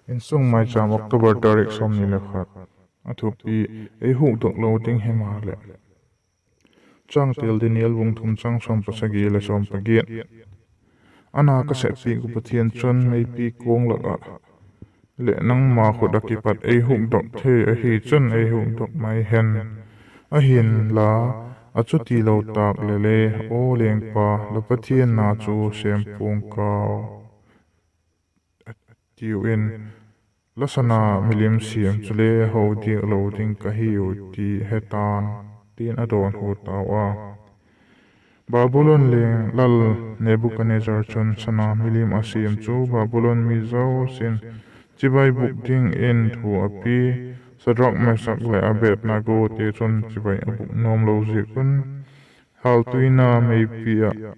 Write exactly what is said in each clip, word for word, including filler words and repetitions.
Insung Maicham, October tarik sawmni le khat. A thupi: Ei hukdok lo ding himaleh. Changtel: Daniel bung thum chang sawm pasagi le sawm pagiat. A na ka seppiak uh Pathian chun meipi kuang lak ah leh nangma khut ah kipat ei hukdok thei ahi chun ei hukdok mai hen. Ahinla, a chuti lo tâk leh le, Aw lengpa, la Pathian na chu sêm pua'ng kau, a tiu in, la sana milim siam chule ho diak lo ding ka hiu ti he ta'n, ti'n a dawnhu tau a. Babulon leng lal Nebukadnezzar chun sana milim a siam chu Babulon mi zosia'n chibai bûk dingin thu a pia. Sadrak, Mesak leh Abednegote chun chibai a bûk nuam lo ziak un, hâltuina meipi ah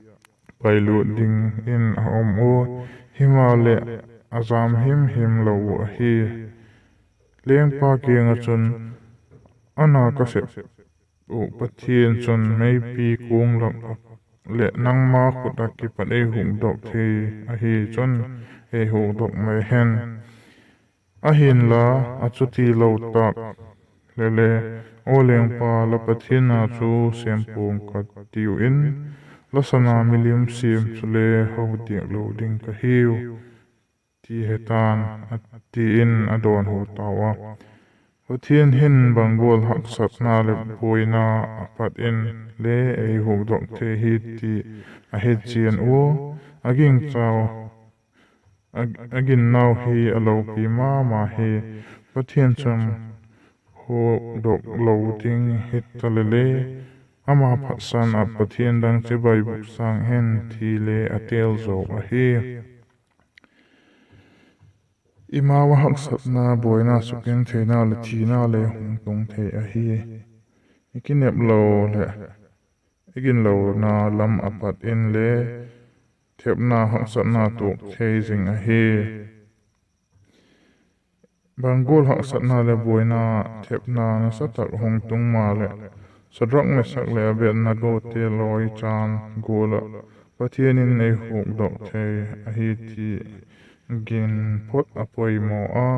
pailût dingin a um ua, himaleh, a jam him him lo uh ahi. Lengpa kiang ah chun, A na ka sep uh Pathian chun meipi kuang lak ah leh nangma khut ah kipat ei hukdok thei ahi chun ei hukdok mai hen. Ahinla, a chuti lo tâk leh le, Aw lengpa, la Pathian na chu sêm pua'ng ka tiu in, la sana milim siam chule ho diak lo ding ka hiu ti he ta'n, a ti in a dawnhu tau a. Pathian hin bang gual haksatna leh buaina a pat in le ei hukdok thei hi ti a he chian ua, a gingchau, a, a ginnau hi a lopi ma ma hi. Pathian chun hukdok lo ding hita leh le, ama phatsan ah pathian dang chibai bûk sâng hen ti le a têl zo ahi. I ma ua haksatna, buaina, sukgentheina leh thina le hung tung thei ahi. I kinep lo leh i ginlona lam a pat in le thepna, haksatna tuak thei zing ahi. Bang gual haksatna leh buaina, thepna nasa tak hung tung maleh, Sadrak, Mesak leh Abednegote lawi chan gual ah Pathian in ei hukdok thei ahi ti gin phot a poimaw a.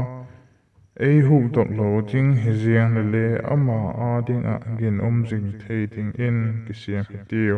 Ei hukdok lo ding hi ziang leh le, ama â ding ah ginum zing thei dingin kisiam hitiu.